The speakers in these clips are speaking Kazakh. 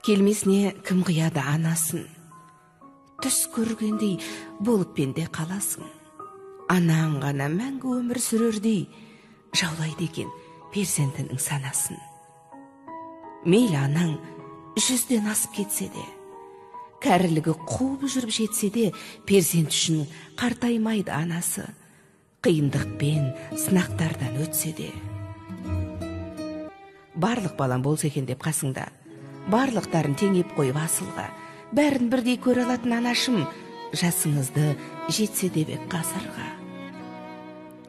Келмесіне кім қияды анасын? Түс көргендей болып пенде қаласың. Анаң ғана мәңгі өмір сүрердей жаулайды екен перзентінің санасын. Мейлі анаң 100-ден асып кетсе де, кәрілігі қуып жүріп жетсе де, перзент үшін қартаймайды анасы, қиындықпен сынақтардан өтсе де. Барлық балам болса екен деп қасыңда, барлықтарын теңеп қойып асылға, бәрін бірдей көре алатын анашым, жасыңызды жетсе де бек ғасырға.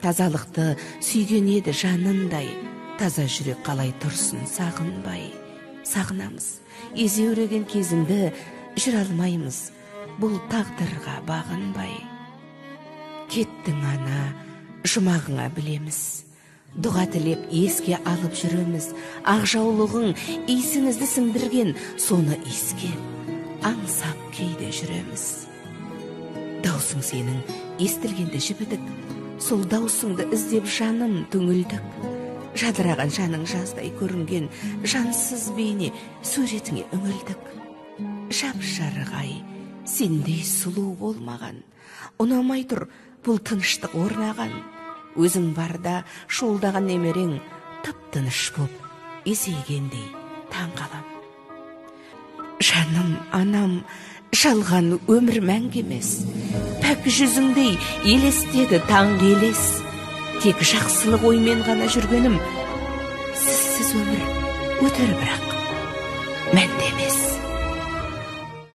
Тазалықты сүйген еді жанындай, таза жүрек қалай тұрсын сағынбай. Сағынамыз, езеуреген кезіңді жүре алмаймыз, бұл тағдырға бағынбай. Кеттің ана, жұмағыңа білеміз, дұға тілеп еске алып жүреміз. Ақ жаулығың иісіңізді сіңдірген, соны иіскеп, аңсап кейде жүреміз. Даусың сенің естілгенде жібідік, сол даусыңды іздеп жаным түңілдік. Жадыраған жаның жаздай көрінген, жансыз бейне суретіңе үңілдік. Жап-жарық ай, сендей сұлу болмаған, ұнамай тұр бұл тыныштық орнаған. Өзің барда шуылдаған немерең тып-тыныш боп есейгендей таң қалам. Жаным, анам, жалған өмір мәңгі емес, пәк жүзіңдей елестеді таңғы елес. Тек жақсылық оймен ғана жүргенім, сізсіз өмір өтер бірақ мәнді емес.